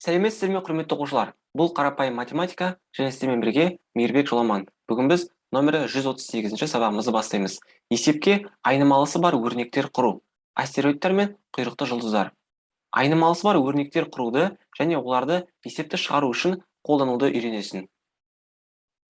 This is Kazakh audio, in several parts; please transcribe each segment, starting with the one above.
Сәлеметсіздер ме, құрметті оқушылар! Бұл қарапайым математика және сіздермен бірге Мейірбек Жоламан. Бүгін біз номері 138-ші сабағымызды бастаймыз. Есепке айнымалысы бар өрнектер құру. Астероидтар мен құйрықты жұлдыздар. Айнымалысы бар өрнектер құруды және оларды есепті шығару үшін қолдануды үйренесің.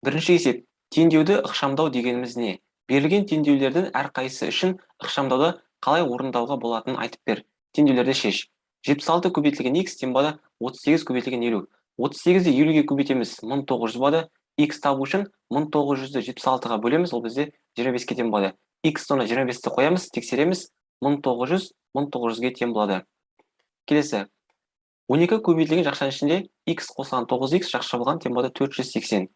Бірінші есеп. Теңдеуді ықшамдау дегеніміз не? Берілген теңдеулердің әрқайсысы үшін ықшамдауды қалай орындауға болатынын айтып бер. Теңдеулерді шеш. 76 көбейтілген x тең болады 38 көбейтілген 50. 38-ді 50-ге көбейтеміз, 1900 болады. X табу үшін 1900-ді 76-ға бөлеміз, ол бізде 25-ке тең болады. X орнына 25-ті қоямыз, тексереміз, 1900 1900-ге тең болады. Келесі. 12 көбейтілген жақшаның ішінде x қосылған 9x жақша болған тең болады 480.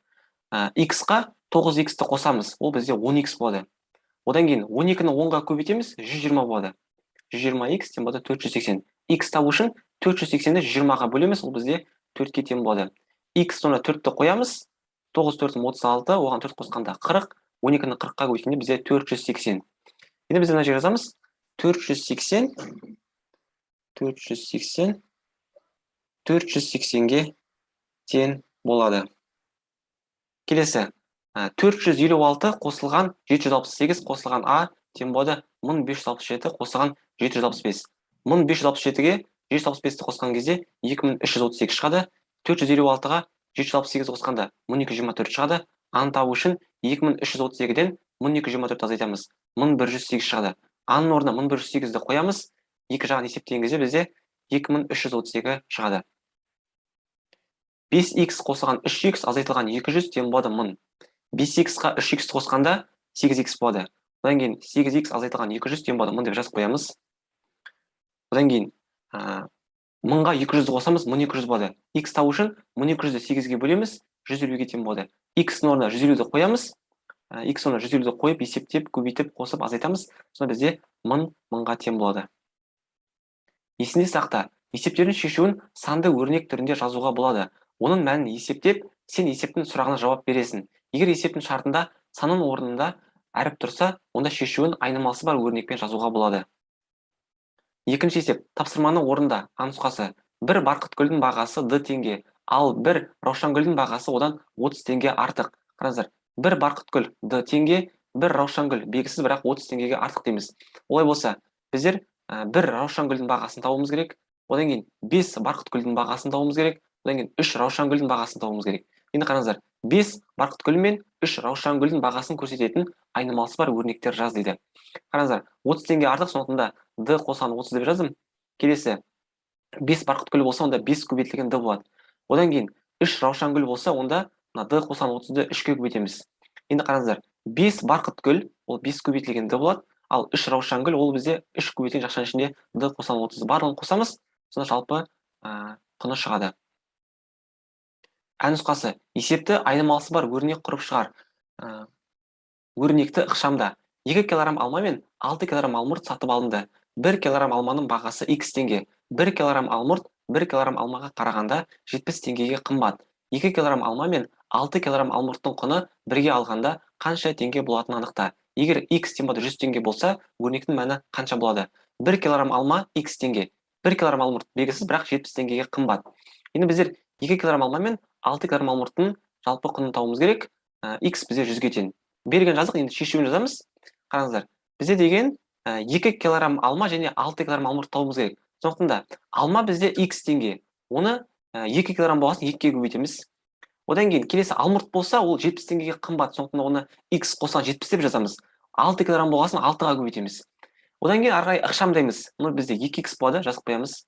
X-қа 9x-ті қосамыз, ол бізде 10x болады. Одан кейін 12-ні 10-ға көбейтеміз, 120 болады. 120x тең болады 480. X табу үшін 480-ді 120-ға бөлеміз, ол бізде 4-ке тең болады. X орнына 4-ті қоямыз, 9 4 36, оған 4 қосқанда 40, 12-ні 40-қа көбейткенде бізде 480. Енді біз мына жерге жазамыз 480, 480, 480-ге тең болады. Келесі, 456 қосылған 768 қосылған А тең болады 1567 қосылған 765. 1567-ге 765-ті қосқан кезде 2332 шығады. 456-ға 768 қосқанда 1224 шығады. А-ны табу үшін 2332-ден 1224 азайтамыз. 1108 шығады. А-ның орнына 1108-ді қоямыз. Екі жағын есептеген кезде бізде 2332 шығады. 5x қосылған 3x азайтылған 200 тең болады 1000. 5x-қа 3x қосқанда 8x болады. Одан кейін 8x азайтылған 200 тең болады 1000 деп жазып қоямыз. Одан кейін 1000-ға 200-ді қосамыз, 1200 болады. X табу үшін 1200-ді 8-ге бөлеміз, 150-ге тең болады. X-ның орнына 150-ді қоямыз. X орнына 150-ді қойып, есептеп, көбейтіп, қосып, азайтамыз. Сонда бізде 1000 мыңға тең болады. Есіңде сақта, есептердің шешуін санды өрнек түрінде жазуға болады. Оның мәнін есептеп, сен есептің сұрағына жауап бересің. Егер есептің шартында санның орнында әріп тұрса, онда шешуін айнымалысы бар өрнекпен жазуға болады. Екінші есеп, тапсырманы орында, А нұсқасы. Бір барқытгүлдің бағасы D теңге, ал бір раушангүлдің бағасы одан 30 теңге артық. Қараңыздар, бір барқытгүл D теңге, бір раушангүл белгісіз, бірақ 30 теңгеге артық дейміз. Олай болса, біздер бір раушангүлдің бағасын табуымыз керек, одан кейін 5 барқытгүлдің бағасын табуымыз керек, одан кейін 3 раушангүлдің бағасын табуымыз керек. Енді қараңыздар, 5 барқытгүл мен 3 раушангүлдің бағасын көрсететін айнымалысы бар өрнектер жаз дейді. Қараңыздар, 30 теңге артық, сондықтан да D қосқан 30 деп жаздым. Келесі, 5 барқытгүл болса, онда 5 көбейтілген D болады. Одан кейін 3 раушангүл болса, онда мына D қосқан 30-ды 3-ке көбейтеміз. Енді қараңыздар, 5 барқытгүл ол 5 көбейтілген D болады, ал 3 раушангүл ол бізде 3 көбейтілген жақшаның ішінде D қосқан 30, барлығын қосамыз, сонда жалпы құны шығады. Ә нұсқасы, есепті айнымалысы бар өрнек құрып шығар. Өрнекті ықшамда. 2 килограмм алма мен 6 килограмм алмұрт сатып алынды. 1 килограмм алманың бағасы x теңге. 1 килограмм алмұрт 1 килограмм алмаға қарағанда 70 теңгеге қымбат. 2 килограмм алма мен 6 килограмм алмұрттың құны бірге алғанда қанша теңге болатынын анықта. Егер x тең болады 100 теңге болса, өрнектің мәні қанша болады? 1 килограмм алма x теңге. 1 килограмм алмұрт белгісіз, бірақ 70 теңгеге қымбат. Енді біздер 2 килограмм алма мен 6 килограмм алмұрттың жалпы құнын табуымыз керек. X бізде 100-ге тең. Берген жазық, енді шешуін жазамыз. Қараңыздар, бізде деген 2 килограмм алма және 6 килограмм алмұрт табуымыз керек. Сондықтан да алма бізде x теңге. Оны 2 килограмм болғасын 2-ге көбейтеміз. Одан кейін келесі алмұрт болса, ол 70 теңгеге қымбат. Сондықтан оны x қосылған 70 деп жазамыз. 6 килограмм болғасын 6-ға көбейтеміз. Одан кейін ары қарай ықшамдаймыз. Мұны бізде 2x болады, жазып қоямыз.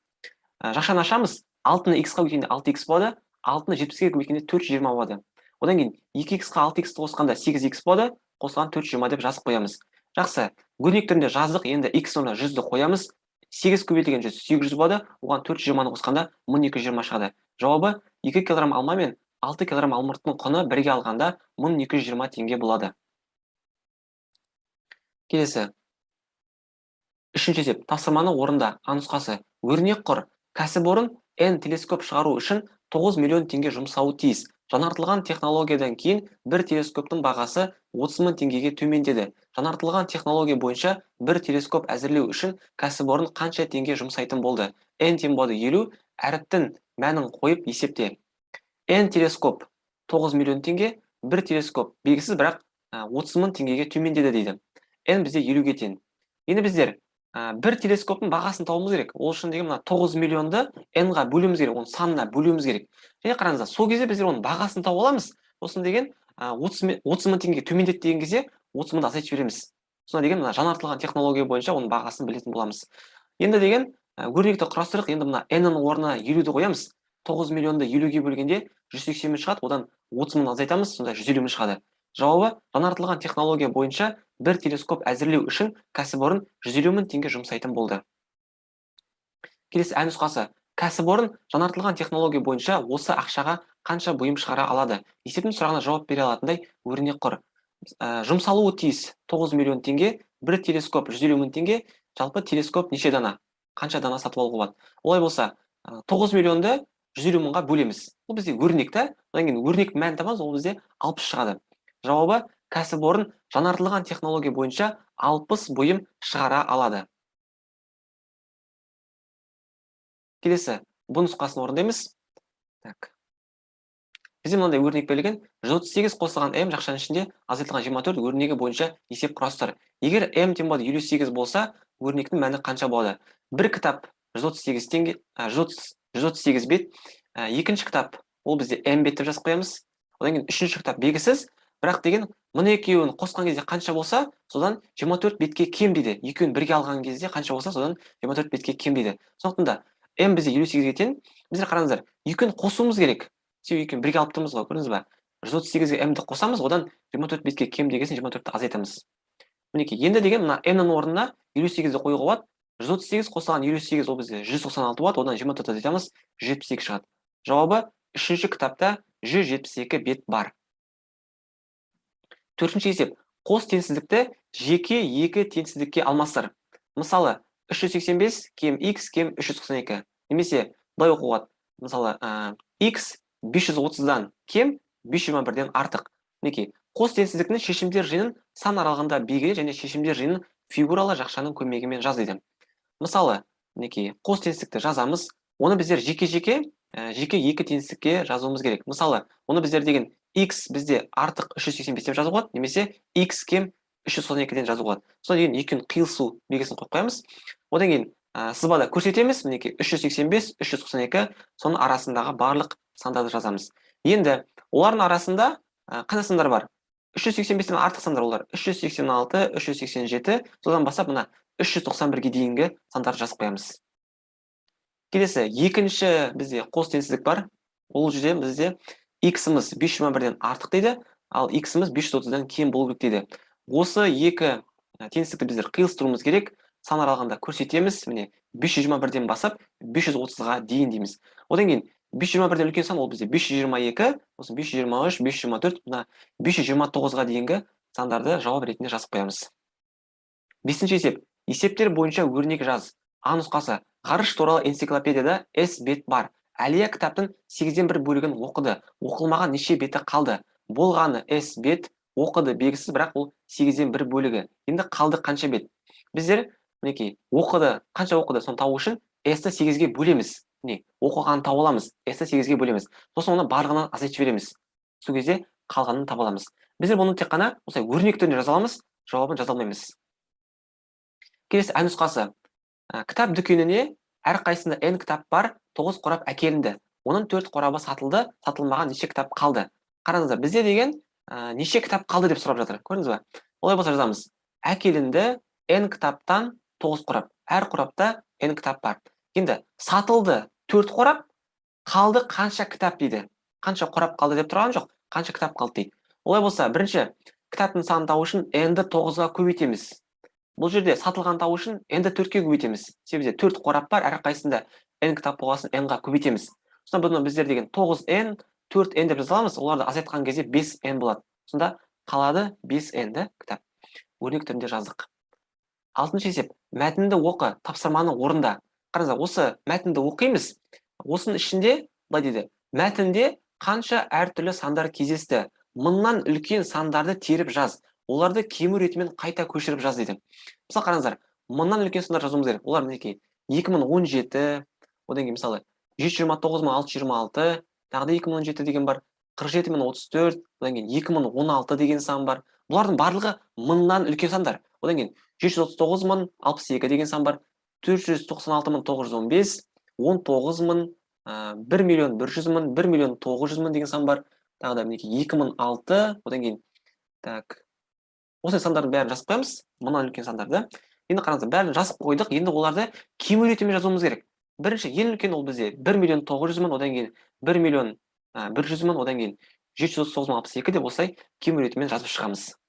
Жақшаны ашамыз. 6-ны x-қа көбейткенде 6x болады. 6-ны 70-ге көбейткенде 420 болады. Одан кейін 2x-қа 6x-ті қосқанда 8x болады, қосылған 420 деп жазып қоямыз. Жақсы, өрнек түрінде жаздық, енді x орнына 100-ді қоямыз. 8 көбейтілген 100, 800 болады, оған 420-ны қосқанда 1220 шығады. Жауабы 2 килограмм алма мен 6 килограмм алмұрттың құны бірге алғанда 1220 теңге болады. Келесі. Үшінші есеп, тапсырманы орында, А нұсқасы. Өрнек құр. Кәсіпорын N телескоп шығару үшін 9 миллион теңге жұмсауы тиіс. Жаңартылған технологиядан кейін бір телескоптың бағасы 30 мың теңгеге төмендеді. Жаңартылған технология бойынша бір телескоп әзірлеу үшін кәсіпорын қанша теңге жұмсайтын болды? N тең болады 50, әріптің Мәнін қойып есепте. N телескоп 9 миллион теңге, бір телескоп белгісіз, бірақ 30 мың теңгеге төмендеді дейді. N бізде 50-ге тең. Енді біздер бір телескоптың бағасын табуымыз керек. Ол үшін деген мына 9 миллионды N-ға бөлуіміз керек, оның санына бөлуіміз керек. Және қараңыздар, сол кезде біздер оның бағасын тауып аламыз. Сосын деген 30 мың теңгеге төмендеді деген кезде 30 мыңды азайтып жібереміз. Сонда деген мына жаңартылған технология бойынша оның бағасын білетін боламыз. Енді деген өрнекті құрастырдық. Енді мына N-нің орнына 50-ді қоямыз. 9 миллионды 50-ге бөлгенде 180 мың шығады, одан 30 мыңды азайтамыз, сонда 150 мың шығады. Жауабы: жаңартылған технология бойынша бір телескоп әзірлеу үшін кәсіпорын 150 мың теңге жұмсайтын болды. Келесі ә нұсқасы. Кәсіпорын жаңартылған технология бойынша осы ақшаға қанша бұйым шығара алады? Есептің сұрағына жауап бере алатындай өрнек құр. Жұмсалуы тиіс 9 миллион теңге, бір телескоп 150 мың теңге, жалпы телескоп неше дана? Қанша дана сатып алуға болады? Олай болса, 9 миллионды 150 мыңға бөлеміз. Бұл бізде өрнек та, одан кейін өрнек мән табамыз, ол бізде 60 шығады. Жауабы: кәсіпорын жаңартылған технология бойынша 60 бұйым шығара алады. Келесі бұ нұсқасын орындаймыз. Так. Бізде мынандай өрнек берілген. 138 қосылған М жақшаның ішінде азайтылған 24 өрнегі бойынша есеп құрастыр. Егер М тең болады 58 болса, өрнектің мәні қанша болады? Бір кітап 138 теңге, 138 бет. Екінші кітап, ол бізде М бет деп жазып қоямыз. Одан кейін үшінші кітап белгісіз, бірақ деген мына екеуін қосқан кезде қанша болса, содан 24 бетке кем дейді. Екеуін бірге алған кезде қанша болса, содан 24 бетке кем дейді. Сондықтан да М бізде 58-ге тең. Біздер қараңыздар, екеуін қосуымыз керек. Себебі екеуін бірге алып тұрмыз ғой, көрдіңіз ба? 138-ге М-ді қосамыз, одан 24 бетке кем дегесін 24-ті азайтамыз. Мінекей, енді деген мына М-нің орнына 58-ді қоюға болады. 138 қосылған 58 ол бізде 196 болады, одан 24 азайтамыз, 172 шығады. Жауабы: үшінші кітапта 172 бет бар. Төртінші есеп. Қос теңсіздікті жеке екі теңсіздікке алмастыр. Мысалы, 385 кем x кем 392. Немесе былай оқуға болады. Мысалы, x 530-дан кем 521-ден артық. Мінекей, қос теңсіздіктің шешімдер жиынын сан аралығында белгіле және шешімдер жиынын фигуралы жақшаның көмегімен жаз дейді. Мысалы, мінекей, қос теңсіздікті жазамыз. Оны біздер жеке-жеке, жеке екі теңсіздікке жазуымыз керек. Мысалы, оны біздер деген x бізде артық 385 деп жазуға болады, немесе x кем 392-ден жазуға болады. Содан кейін екеуінің қиылысу белгісін қойып қоямыз. Одан кейін сызбада көрсетеміз, мінекей 385, 392, соның арасындағы барлық сандарды жазамыз. Енді олардың арасында қандай сандар бар? 385-тен артық сандар олар. 386, 387, содан бастап мына 391-ге дейінгі сандарды жазып қоямыз. Келесі екінші бізде қос теңсіздік бар. Ол жерде бізде x-іміз 521-ден артық дейді, ал x-іміз 530-дан кем болу керек дейді. Осы екі теңсіздікті біздер қиылыстыруымыз керек. Сан аралығында көрсетеміз. Міне 521-ден басып 530-ға дейін дейміз. Одан кейін 521-ден үлкен сан ол бізде 522, сосын 523, 524, мына 529-ға дейінгі сандарды жауап ретінде жазып қоямыз. Бесінші есеп. Есептер бойынша өрнек жаз. А нұсқасы. Ғарыш туралы энциклопедияда S бет бар. Әлия кітаптың 8-ден 1 бөлігін оқыды. Оқылмаған неше беті қалды? Болғаны S бет, оқыды белгісіз, бірақ ол 8-ден 1 бөлігі. Енді қалды қанша бет? Біздер мінекей оқыды, қанша оқыды, соны табу үшін S-ті 8-ге бөлеміз. Міне, оқығанын тауып аламыз, S-ті 8-ге бөлеміз. Сосын оны барлығынан азайтып жібереміз. Сол кезде қалғанын таба аламыз. Біздер бұны тек қана осылай өрнек түрінде жаза аламыз, жауабын жаза алмаймыз. Келесі ә нұсқасы. Кітап дүкеніне әрқайсысында N кітап бар, 9 қорап әкелінді. Оның 4 қорабы сатылды, сатылмаған неше кітап қалды? Қараңыздар, бізде деген неше кітап қалды деп сұрап жатыр. Көрдіңіз ба? Олай болса жазамыз. Әкелінді N кітаптан 9 қорап. Әр қорапта N кітап бар. Енді сатылды 4 қорап, қалды қанша кітап дейді. Қанша қорап қалды деп тұрған жоқ, қанша кітап қалды дейді. Олай болса, бірінші кітаптың санын табу үшін N-ді 9-ға көбейтеміз. Бұл жерде сатылған табу үшін N-ді 4-ке көбейтеміз. Себебі бізде 4 қорап бар, әрқайсысында N кітап болғасын N-ға көбейтеміз. Сонда бұны біздер деген 9N, 4N деп жаза аламыз. Оларды азайтқан кезде 5N болады. Сонда қалады 5N-ді кітап. Өрнек түрінде жаздық. Алтыншы есеп. Мәтінді оқы, тапсырманы орында. Қараңыздар, осы мәтінді оқимыз. Осының ішінде былай дейді. Мәтінде қанша әртүрлі сандар кездесті? Мыңнан үлкен сандарды теріп жаз. Оларды кему ретімен қайта көшіріп жаз дейді. Мысалы қараңыздар, мыңнан үлкен сандар жазуымыз керек. Олар мінекей 2017, одан кейін мысалы 729626, тағы да 2017 деген бар, 47034, одан кейін 2016 деген сан бар. Бұлардың барлығы мыңнан үлкен сандар. Одан кейін 739062 деген сан бар, 496915, 19000, 1 100 000, 1 900 000 деген сан бар. Тағы да мінекей 2006, одан кейін так, осындай сандардың бәрін жазып қоямыз, мыңнан үлкен сандарды. Енді қараңыздар, бәрін жазып қойдық, енді оларды кему ретімен жазуымыз керек. Бірінші ең үлкен ол бізде 1 900 000, одан кейін 1 100 000, одан кейін 739062 деп осылай кему ретімен жазып шығамыз.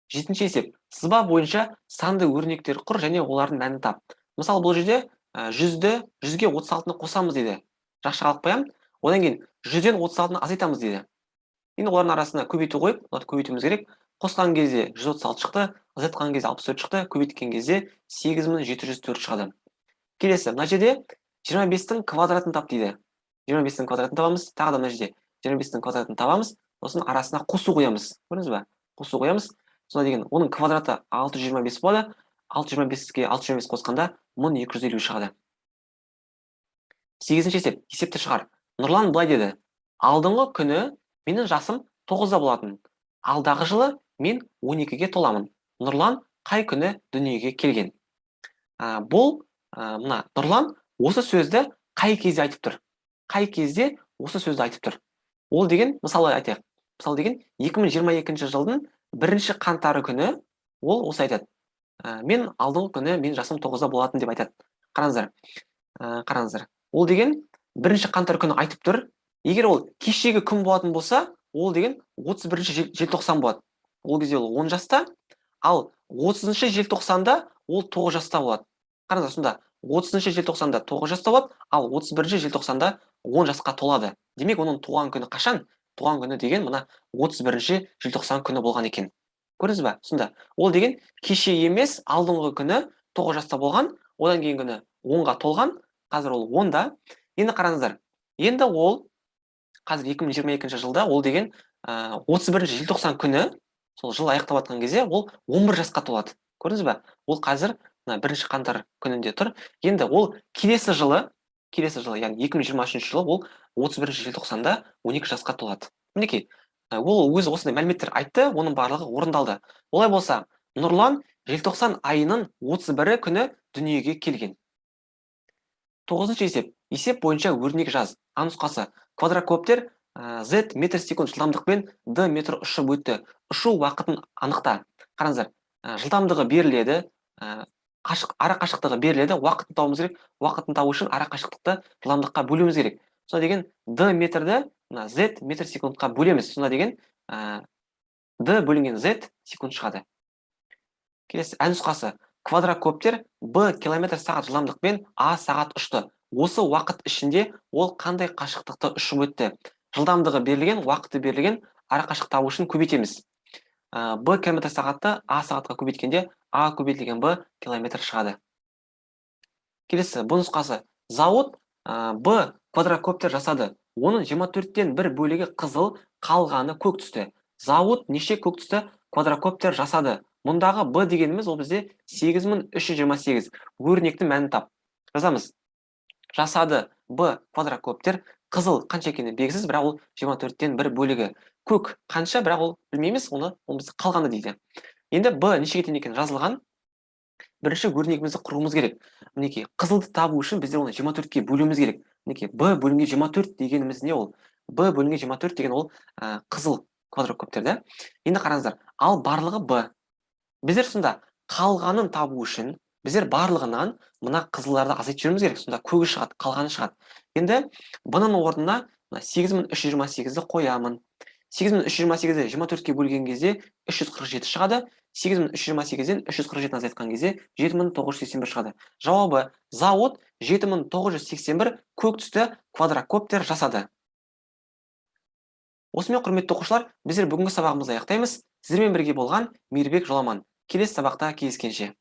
Жетінші есеп. Сызба бойынша санды өрнектер құр және олардың мәнін тап. Мысалы, бұл жерде 100-ді 100-ге 36-ны қосамыз дейді. Жақшаға алып қоямын. Одан кейін 100-ден 36-ны азайтамыз дейді. Енді олардың арасына көбейту қойып, оларды көбейтуіміз керек. Қосқан кезде 136 шықты, азайтқан кезде 64 шықты, көбейткен кезде 8704 шығады. Келесі, мына жерде 25-тің квадратын тап дейді. 25-тің квадратын табамыз. Тағы да мына жерде 25-тің квадратын табамыз. Сосын арасына қосу қоямыз. Көрдіңіз ба? Қосу қоямыз. Сонда деген оның квадраты 625 болады. 625-ке 625 қосқанда 1250 шығады. Сегізінші есеп. Есепті шығар. Нұрлан былай деді. Алдыңғы күні менің жасым 9-да болатын. Алдағы жылы мен 12-ге толамын. Нұрлан қай күні дүниеге келген? Бұл мына Нұрлан осы сөзді қай кезде айтып тұр? Қай кезде осы сөзді айтып тұр? Ол деген, мысалы айтайық. Мысалы деген 2022 жылдың бірінші қаңтары күні ол осы айтады. Мен алдыңғы күні мен жасым 9-да болатын деп айтады. Қараңыздар. Қараңыздар. Ол деген бірінші қаңтар күні айтып тұр. Егер ол кешегі күн болатын болса, ол деген 31 желтоқсан болады. Ол кезде ол 10 жаста, ал 30 желтоқсанда ол 9 жаста болады. Қараңыздар, сонда 30 желтоқсанда 9 жаста болады, ал 31 желтоқсанда 10 жасқа толады. Демек, оның туған күні қашан? Туған күні деген мына 31 желтоқсан күні болған екен. Көрдіңіз ба? Сонда ол деген кеше емес, алдыңғы күні 9 жаста болған, одан кейін күні 10-ға толған, қазір ол 10-да. Енді қараңыздар, енді ол қазір 2022 жылда ол деген 31 желтоқсан күні, сол жыл аяқтап жатқан кезде ол 11 жасқа толады. Көрдіңіз ба? Ол қазір мына бірінші қаңтар күнінде тұр. Енді ол келесі жылы, келесі жылы, яғни 2023 жылы ол 31 желтоқсанда 12 жасқа толады. Мінекей, ол өзі осындай мәліметтер айтты, оның барлығы орындалды. Олай болса, Нұрлан желтоқсан айының 31 күні дүниеге келген. Тоғызыншы есеп. Есеп бойынша өрнек жаз. А нұсқасы. Квадрокоптер Z метр секунд жылдамдықпен D метр ұшып өтті. Ұшу уақытын анықта. Қараңыздар, жылдамдығы беріледі, ара қашықтығы беріледі, уақытын табуымыз керек. Уақытын табу үшін ара қашықтықты жылдамдыққа бөлуіміз керек. Сонда деген D метрді мына Z метр секундқа бөлеміз. Сонда деген D бөлінген Z секунд шығады. Келесі ә нұсқасы. Квадрокоптер B километр сағат жылдамдықпен А сағат ұшты. Осы уақыт ішінде ол қандай қашықтықты ұшып өтті? Жылдамдығы берілген, уақыты берілген, ара қашықтық табу үшін көбейтеміз. Б километр сағатты А сағатқа көбейткенде А көбейтілген Б километр шығады. Келесі Б нұсқасы. Зауыт Б квадрокоптер жасады. Оның 24-тен 1 бөлігі қызыл, қалғаны көк түсті. Зауыт неше көк түсті квадрокоптер жасады? Мұндағы Б дегеніміз ол бізде 8328. Өрнектің мәнін тап. Жазамыз. Жасады Б квадрокоптер. Қызыл қанша екені белгісіз, бірақ ол 24-тен 1 бөлігі. Көк қанша, бірақ ол білмейміз, оны ол бізде қалғаны дейді. Енді Б нешеге тең екені жазылған. Бірінші өрнегімізді құруымыз керек. Мінекей, қызылды табу үшін біздер оны 24-ке бөлуіміз керек. Мінекей, Б бөлінген 24 дегеніміз не ол? Б бөлінген 24 деген ол қызыл квадрокоптер, да? Енді қараңыздар, ал барлығы Б. Біздер сонда қалғанын табу үшін біздер барлығынан мына қызылдарды азайтып жіберуіміз керек. Сонда көгі шығады, қалғаны шығады. Енді Б-ның орнына мына 8328-ді қоямын. 8328-ді 24-ке бөлген кезде 347 шығады. 8328-ден 347-ні азайтқан кезде 7981 шығады. Жауабы: зауыт 7981 көк түсті квадрокоптер жасады. Осымен, құрметті оқушылар, біздер бүгінгі сабағымызды аяқтаймыз. Сіздермен бірге болған Мейірбек Жоламан. Келесі сабақта кездескенше.